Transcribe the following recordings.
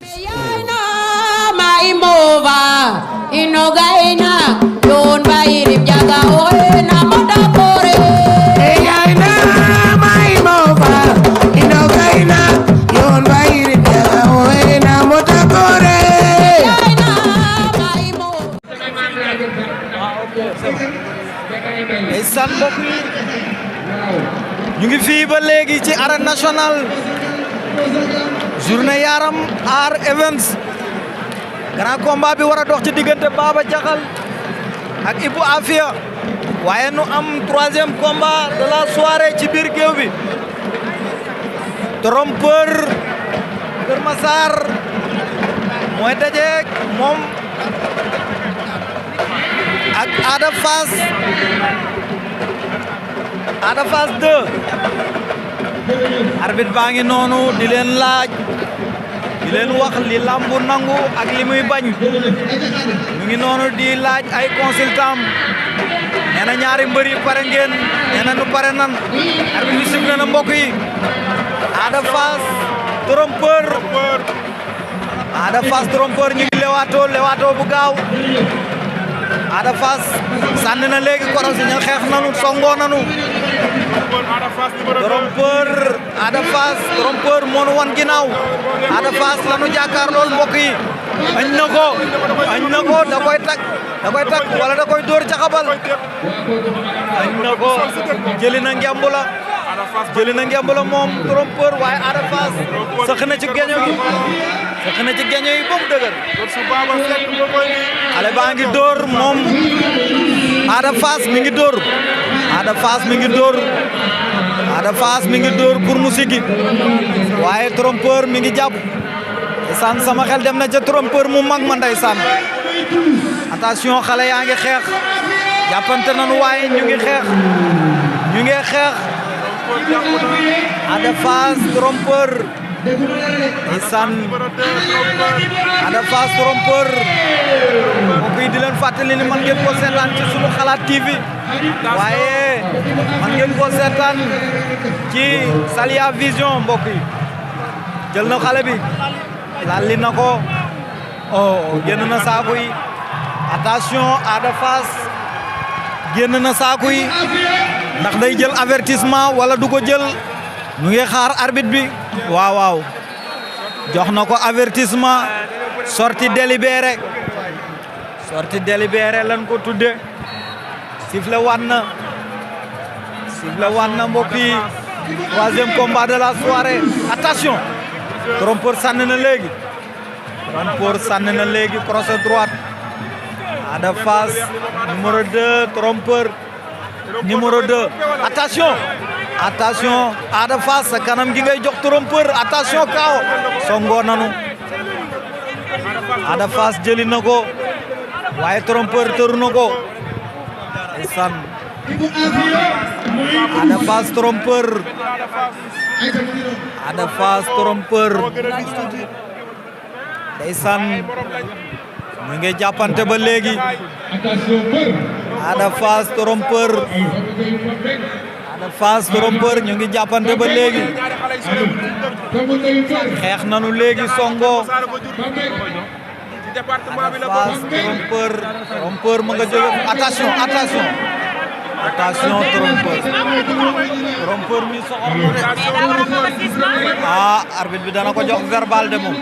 Yaina maimova inogaina yon bairip jaga oena modakore. Yaina maimova inogaina yon bairip jaga oena modakore. Yaina maimova. ndeysaan mbokk yi ñu ngi fii ba léegi ci arène nationale journée Yaram Art Events grand combat bi war a dox ci diggante Baba Diakhal ak Ibou Afia waaye nu am troisième combat de la soirée ci biir géew bi Trompeur Kër Massar mooy dajeek moom ak Ada Fass 2 arbitre baa ngi noonu di leen laaj di leen wax li lambu nangu ak li muy bañ ñu ngi noonu di laaj ay consultant nee na ñaari mbër yi pare ngeen nee na nu pare nan arbitre bi sifflé na mbokk yi Ada Fass Trompeur ñu ngi lewaatoo bu gaaw Ada Fass sànni na léegi koro si ña xeex nanu songoo nanu Trompeur moo nu wan ginnaaw Ada Fass lanu jàkkaar lool mbokk yi añ na ko da koy takk wala da koy dóor caxabal añ na ko jëli na ngemb la moom Trompeur waaye Ada Fass sëq na ci geño gi ba mu dëgër xale baa ngi dóor moom Ada Fass mi ngi dóor pour mu siggi waaye Trompeur mi ngi jàpp ndeysaan sama xel dem na ca Trompeur mu mag ma ndeysaan attention xale yaa ngi xeex jàppante nañu waaye ñu ngi xeex Ada Fass Trompeur ndeysaan Ada Fass Trompeur mbokk yi di leen fàttali ni man ngeen ko seetaan ci sunu xalaat TV waaye man ngeen ko seetaan ci Salia Vision mbokk yi jël na xale bi lalli na ko génn na saaku yi attention Ada Fass génn na saaku yi ndax day jël avertissement wala du ko jël ñu ngi xaar arbitre bi waaw jox na ko avertissement sortie délibérée lan ko tudde sifflé wan na mbokk yi troisième combat de la soirée attention Trompeur sànni na léegi crochet droite Ada Fass numéro 2 Trompeur numéro 2 attention Ada Fass sa kanam gi ngay jox Trompeur attention kaaw songo nanu Ada Fass jëli na ko waaye Trompeur tëru na ko ndeysaan Ada Fass Trompeur ndeysaan ñu ngi jàppante ba léegi Ada Fass Trompeur ñu ngi jàppante ba léegi xeex nanu léegi songo Ada Fass Trompeur ma nga jóge attention Trompeur mi soxor arbitre bi dana ko jox verbal de moom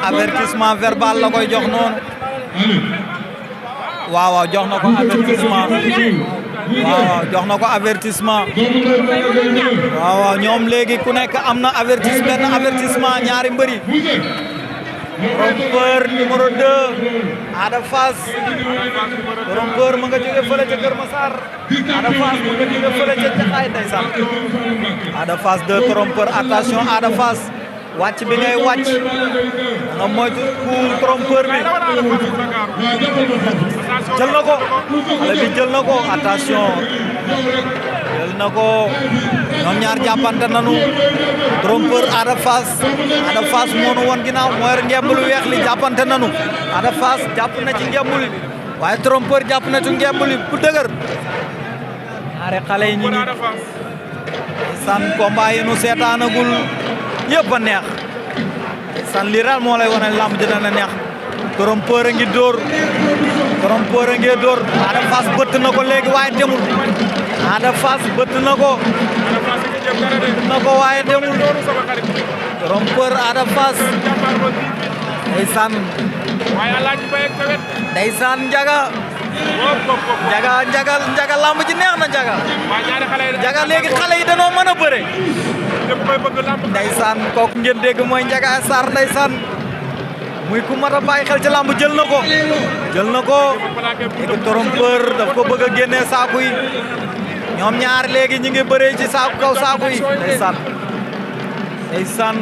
avertissement verbal la koy jox noonu waaw jox na ko avertissement waaw ñoom léegi ku nekk am na avertissement ñaari mbëri Trompeur numéro 2 Ada Fass Trompeur ma nga jóge fële ca Kër Massar Ada Fass ma nga jóge fële ca Jaxaay ndeysaan Ada Fass 2 Trompeur attention Ada Fass wàcc bi ngay wàcc nga moytu coup Trompeur bi jël na ko xale bi jël na ko attention jël na ko ñoom ñaar jàppante nanu Trompeur Ada Fass moo nu woon ginnaaw moo yor ngemb lu weex li jàppante nanu Ada Fass jàpp na ci ngemb li waaye Trompeur jàpp na ci ngemb li bu dëgër ñaari xale yi ñu ngi san combat yi nu seetaanagul yëpp a neex san liral moo lay wane lamb dina na neex trompeur a ngi dóor Ada Fass bëtt na ko léegi waaye demul Ada Fass bëtt na ko waaye demul trompeur Ada Fass ndeysaan njaga lamb ji neex na njaga léegi xale yi dañoo mën a bëre ndeysaan kooku ngeen dégg mooy Njaga Sarr ndeysaan muy ku mat a bàyyi xel ci lamb jël na ko léegi trompeur daf ko bëgg a génnee saaku yi ñoom ñaar léegi ñi ngi bëree ci saaku kaw saaku yi ndeysaan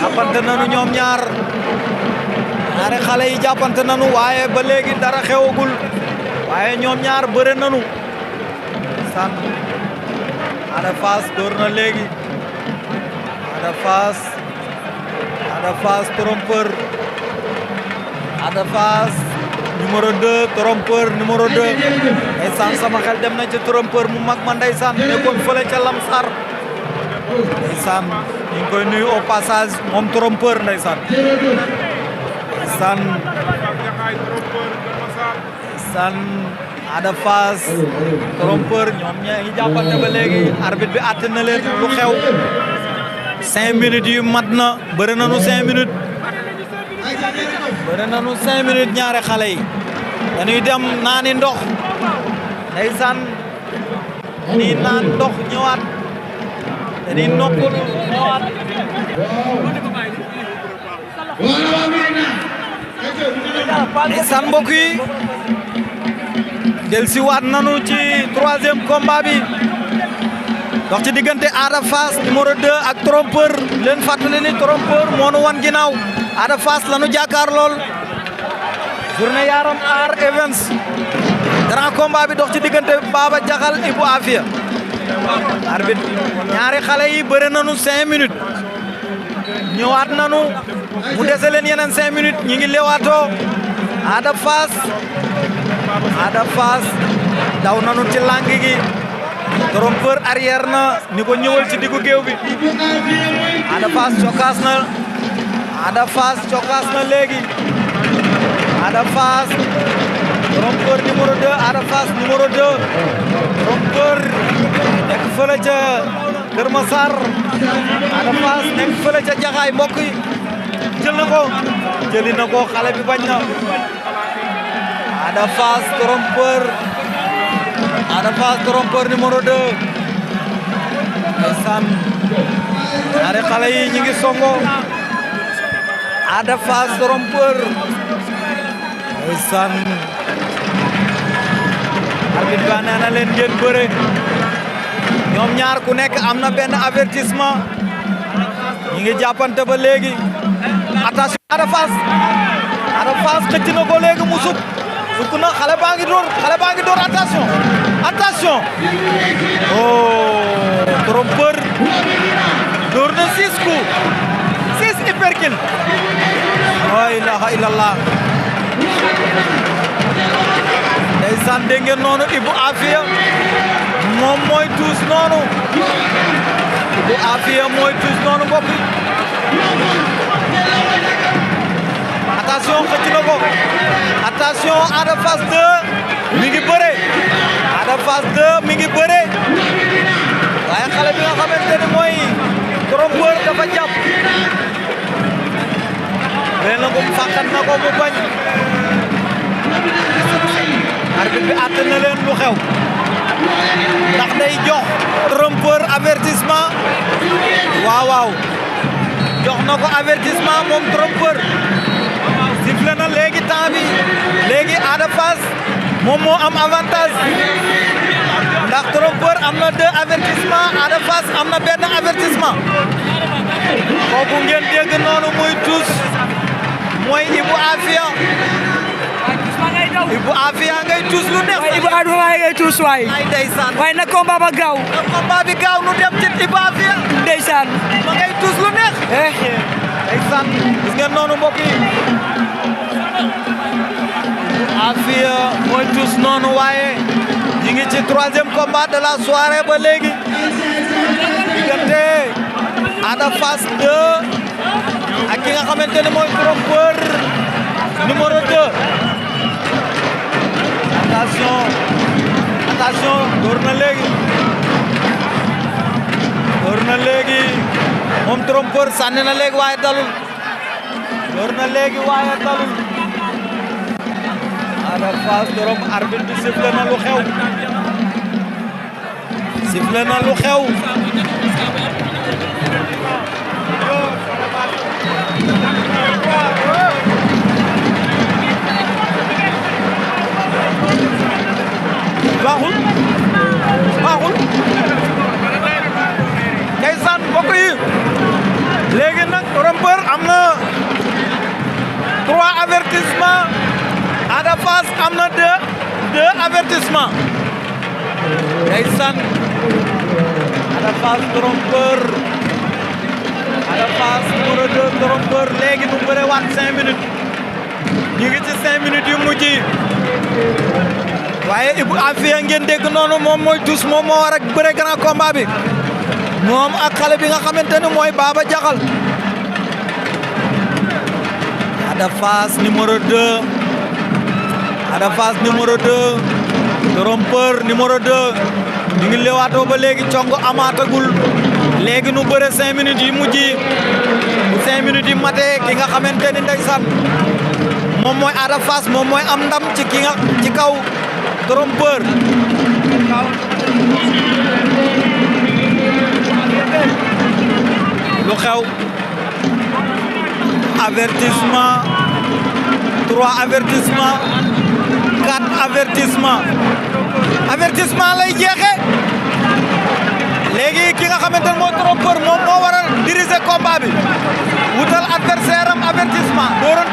jàppante nanu ñoom ñaar ñaari xale yi jàppante nanu waaye ba léegi dara xewagul waaye ñoom ñaar bëre nanu ndeysaan Ada Fass door na léegi Ada Fass trompeur Ada Fass numéro 2 trompeur numéro 2 ndeysaan sama xel dem na ci trompeur mu mag ma ndeysaan nekkoon fële ca Lamsar ndeysaan ñu ngi koy nuyu au passage moom trompeur ndeysaan Ada Fass trompeur ñoom ñaa ngi jàppante ba léegi arbitre bi àtte na leen lu xew 5 minutes yu mat na bëri nañu 5 minutes ñaari xale yi dañuy dem naani ndox ndeysaan dañuy naan ndox ñëwaat dañuy noppalu ñëwaat ndeysaan mbokk yi delsi waat nanu ci 3e combat bi dox ci diggante Ada Fass numéro 2 ak trompeur leen fàttali ni trompeur moo nu wan ginnaaw Ada Fass la nu jàkkaar lool journée Yaram Art Events grand combat bi dox ci diggante Baba Jaxal Ibou Afia arbitre ñaari xale yi bëre nanu 5 minutes ñëwaat nanu mu dese leen yeneen 5 minutes ñi ngi lewaatoo Ada Fass daw nanu ci lang gi trompeur arrière na ni ko ñëwal ci diggu géew bi Ada Fass cokaas na léegi Ada Fass trompeur numéro 2 Ada Fass numéro 2 trompeur nekk fële ca Kër Massar Ada Fass nekk fële ca Jaxaay mbokk yi jëli na ko xale bi bañ na Ada Fass trompeur numéro 2 ndeysaan ñaari xale yi ñi ngi songo Ada Fass trompeur ndeysaan arbitre bi nee na leen ngeen bëre ñoom ñaar ku nekk am na benn avertissement ñi ngi jàppante ba léegi attention Ada Fass xëcc na ko léegi mu sukk na xale baa ngi door attention oh trompeur door na 6 coups 6 uppercut la ilaha illallah ndeysaan dégg ngeen noonu Ibou Afia moom mooy tuus noonu bopp attention xëcc na ko attention Ada Fass 2 mi ngi bëre waaye xale bi nga xamante ne mooy trompeur dafa jàpp benn ko fàqat na ko mu bañ arbitre bi àtte na leen lu xew ndax day jox trompeur avertissement waaw jox na ko avertissement moom trompeur sifflé na léegi temps bi léegi Ada Fass moom moo am avantage ndax trompeur am na 2 avertissement Ada Fass am na benn avertissement kooku ngeen dégg noonu muy tuus mooy Ibou Afia ngay tuus lu neex Ibou Afia ngay tuus waay ay ndeysaan waaye na combat ba gaaw nu dem ci Ibou Afia ndeysaan ma ngay tuus lu neex ndeysaan gis ngeen noonu mbokk yi Afia mooy tuus noonu waaye ñi ngi ci 3e combat de la soirée ba léegi diggante Ada Fass 2 xamante ne mooy trompeur numéro 2. attention door na léegi moom trompeur sànni na léegi waaye dalul door na léegi waaye dalul. Ada Fass Torom arbitre bi sifflé na lu xew baaxul ndeysaan mbokk yi léegi nag trompeur am na 3 avertissement Ada Fass am na 2 avertissement ndeysaan Ada Fass trompeur Ada Fass numéro 2 trompeur léegi nu bëre waat 5 minutes ñu ngi ci 5 minutes yu mujj yi waaye Ibou Afia ngeen dégg noonu moom mooy tous moom moo war a bëre grand combat bi moom ak xale bi nga xamante ne mooy Baba Jaxal. Ada Fass numéro 2 trompeur numéro 2 ñu ngi leewaatoo ba léegi cong amaatagul léegi nu bëre 5 minutes yi mujj yi bu 5 minutes yi matee ki nga xamante ni ndeysaan moom mooy Ada Fass moom mooy am ndam ci kaw trompeur. lu xew avertissement 3 avertissement 4 avertissement lay jeexe léegi ki nga xamante ne moo trompeur moom moo war a diriger combat bi wutal adversaire am avertissement dooroon